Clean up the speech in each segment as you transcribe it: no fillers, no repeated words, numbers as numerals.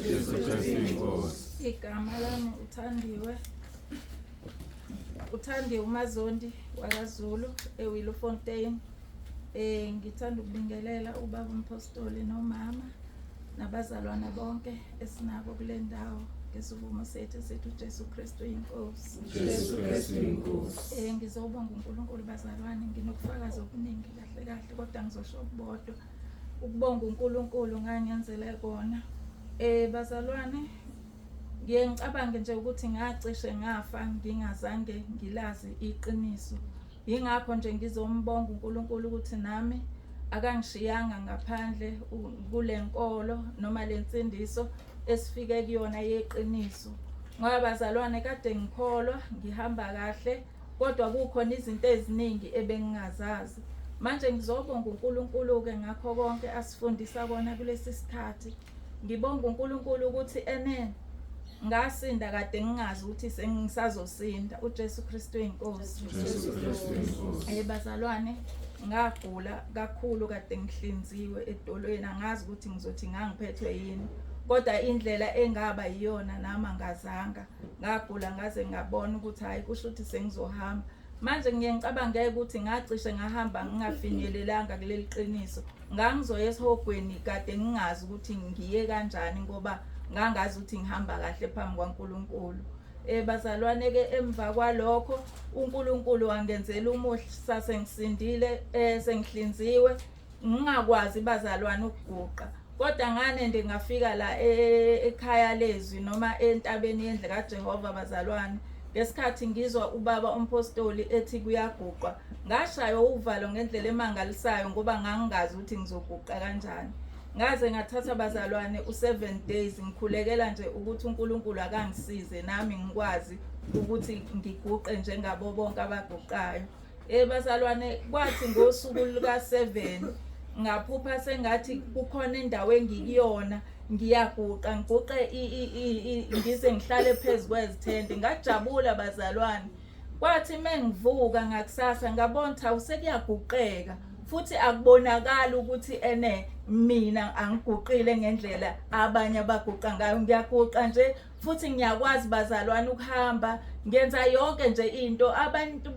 Jesu Kristu inkosi. Igama lami uThandiwe. Uthandiwe uMazondi wakaZulu eWillowfontein. Ngithanda ukubingelela ubaba umpostoli nomama nabazalwana bonke esinabo kule ndawo ngesivumo sethu esithi uJesu Kristu inkosi. Jesu Kristu inkosi. Ngizobonga uNkulunkulu bazalwane, nginobufakazi obuningi kahle kahle kodwa ngizosho obubodwa. Ukubonga uNkulunkulu ngangenzele kona. Bazalwane, ngiye ngicabange nje ukuthi ngacishe ngafa ngingazange ngilazi iqiniso. Yingakho nje ngizombonga uNkulunkulu ukuthi nami akangishiyanga ngaphandle kule nkolo noma le nsindiso esifike kuyona yeqiniso. Ngoba bazalwane kade ngikholwa ngihamba kahle kodwa kukhona izinto eziningi ebengingazazi. Manje ngizobonga uNkulunkulu-ke ngakho konke asifundisa kona kulesi sikhathi. Ngibonga uNkulunkulu ukuthi ene ngasinda kade ngingazi ukuthi sengisazosinda. uJesu Kristu inkosi. Jesu Kristu inkosi. Bazalwane, ngagula kakhulu kade ngihlinziwe edolweni, angazi ukuthi ngizothi ngangiphethwe yini. Kodwa indlela engaba yiyona nami angazanga. Ngagula ngaze ngabona ukuthi hayi kusho ukuthi sengizohamba. Manje ngiye ngicabange ukuthi ngacishe ngahamba ngingafinyelelanga kuleli qiniso. Ngangizoya esihogweni kade ngingazi ukuthi ngiye kanjani ngoba ngangazi ukuthi ngihamba kahle phambi kwaNkulunkulu. Bazalwane ke emva kwalokho uNkulunkulu wangenzela umusa sengisindile, sengihlinziwe, ngingakwazi bazalwane ukuguqa. Kodwa ngane nje ngafika la ekhaya lezwi noma entabeni yendlu kaJehova bazalwane. Ngesikhathi ngizwa ubaba umpostoli ethi kuyaguqwa, ngashaywa uvalo ngendlela emangalisayo ngoba ngangingazi ukuthi ngizoguqa kanjani. Ngaze ngathatha bazalwane u7 days ngikhulekela nje ukuthi uNkulunkulu akangisize nami ngikwazi ukuthi ngiguqe njengabo bonke abaguqayo. Bazalwane, kwathi ngosuku luka-7 ngaphupha sengathi kukhona indawo engikuyona, ngiyaguqa ngiguqe ngize ngihlale phezu kwezithende. Ngajabula bazalwane. Kwathi mengivuka ngakusasa ngabona ukuthi awusekuyaguqeka futhi akubonakali ukuthi ene mina angiguqile ngendlela abanye abaguqa ngayo. Ngiyaguqa nje futhi ngiyakwazi bazalwane ukuhamba, ngenza yonke nje into. Abantu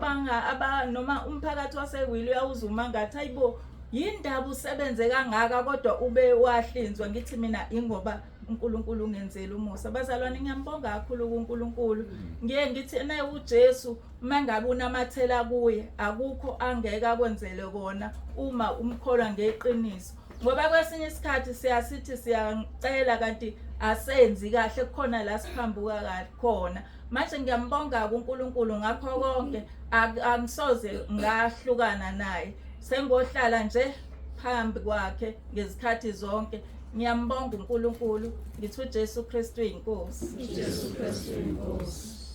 noma umphakathi waseWili uyawuzuma ngathi hayibo yindaba usebenze kangaka kodwa ube wahlinzwa. Ngithi mina ingoba uNkulunkulu ungenzela umusa. Bazalwane, ngiyambonga kakhulu kuNkulunkulu. Ngiye ngithi naye uJesu mangabe unamathela kuye akukho angeke akwenzele kona uma umkholwa ngeqiniso. Ngoba kwesinye isikhathi siyasithi siyacela kanti asenzi kahle, kukhona la siphambuka kahle khona. Manje ngiyambonga kuNkulunkulu ngakho konke, angisoze ngahlukana naye. Sengohlala nje phambi kwakhe ngezikhathi zonke. Ngiyambonga uNkulunkulu, ngithi uJesu Kristu inkosi. Jesu Kristu inkosi.